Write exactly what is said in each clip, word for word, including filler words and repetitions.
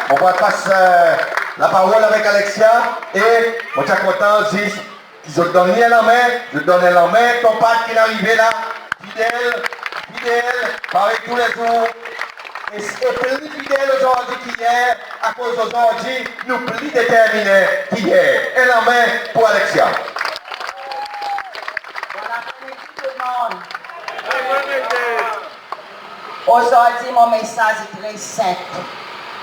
Mon pou pas laparol avek Alexia e mon ti a kontan zis ki zot donn li en lanmen, zot donn en lanmen, tonm pat ki'n arive la, fidel, fidel, parey toulezour, e, e pli fidel ozordi ki yer, akoz ozordi nou pli determinen ki yer. En lanmen pour Alexia. Bonn apremidi tou dimoun. Ozordi mon mesaz i tre senp.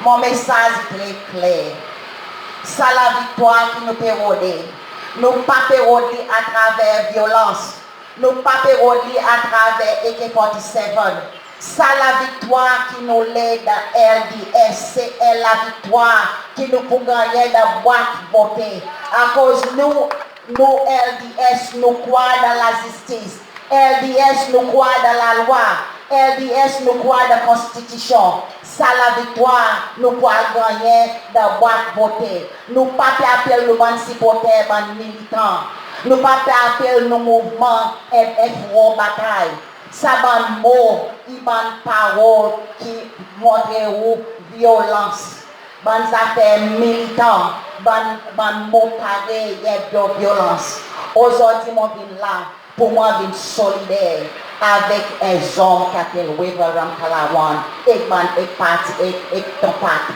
Mon mesaz i tre kler. Sa laviktwar ki nou pe rode, nou pa pe rod li atraver vyolans. Nou pa pe rod li atraver A K forty-seven. Sa laviktwar ki nou le dan L D S, se en laviktwar ki nou pou gannyen dan bwat vote. Akoz nou, nou L D S, nou krwar dan lazistis. L D S, nou krwar dan lalwa. L D S, nou krwar dan konstitisyon. Sa laviktwar nou pou al gannyen dan bwat vote. Nou pa pe apel nou bann siporter bann militan. Nou pa pe apel nou mouvman en, en fron batay. Sa bann mo i bann parol ki montre ou vyolans. Bann zafer militan, bann, bann mo parey en vyolans. Ozordi mon vin la pour mwan vin solider avek en zonm ki apel Wavel Ramkalawan ek bann, ek parti, ek, ek tonm pat.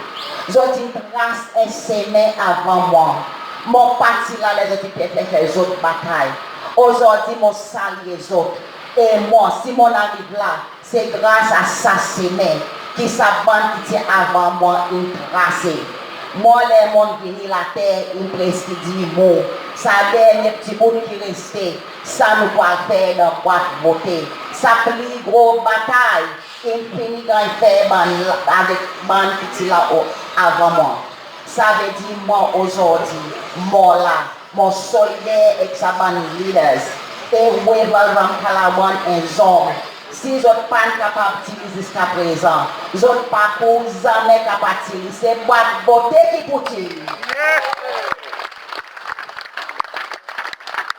Zot in tras en semen avan mwan. Mon pa ti la ler zot ti pe fer, fer zot batay. Ozordi mon salye zot. E mwan, si mon ariv la, se gras a sa semen ki sa bann ki ti avan mwan in trase. Mwan, ler mon'n vini, later in preski dir mor. Sa dernyen pti bout ki reste, sa nou pou al fer dan bwat vote. Sa pli gro batay in fini ganny fer bann, avek bann ki ti la o, avan mwan. Savedir mwan ozordi, mon la, mon solider ek sa bann leaders, e Wavel Ramkalawan en zonm. Si zot pa'n kapab tir li ziska prezan, zot pa pou zanmen kapab tir li. Se bwat vote ki pou tir li.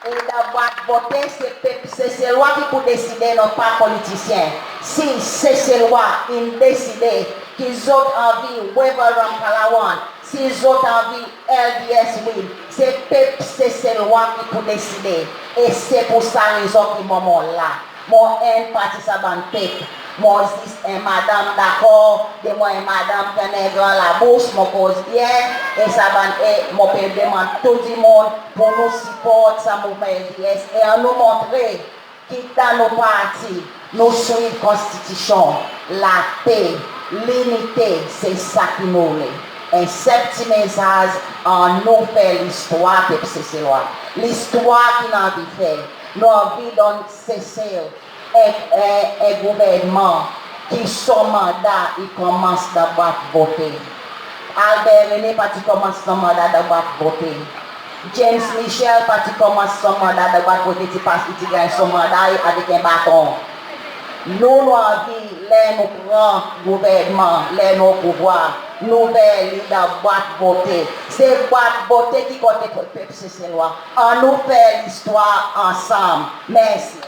E dan bwat vote, se pep Seselwa ki pou deside, non pa politisyen. Si Seselwa in deside ki zot anvi Wavel Ramkalawan, si zot anvi L D S win, se pep Seselwa ki pou deside. E se pour sa rezon ki mwan mon la. Mon enn parti sa bann pep. Mon zis en madanm dakor, de mwan en madanm ki annan en gran labous, mon koz byen, e sa bann, e mon pe demann tou dimoun pour nou siport sa mouvman L D S, e annou montre ki dan nou parti, nou swiv konstitisyon, lape, linite, se sa ki nou le. En senp pti mesaz, annou fer listwar pep Seselwa. Listwar ki nou anvi fer. Nou anvi donn Sesel en, en, en gouvernman ki son manda i konmans dan bwat vote. Albert René pa ti konmans son manda dan bwat vote. James Michel pa ti konmans son manda dan bwat vote, ti pas, i ti ganny son manda avek en baton. Nou, nou anvi, ler nou pran gouvernman, ler nou o pouvwar, nou fer li dan bwat vote. Se bwat vote ki konte pour pep Seselwa. Annou fer listwar ansanm. Mersi.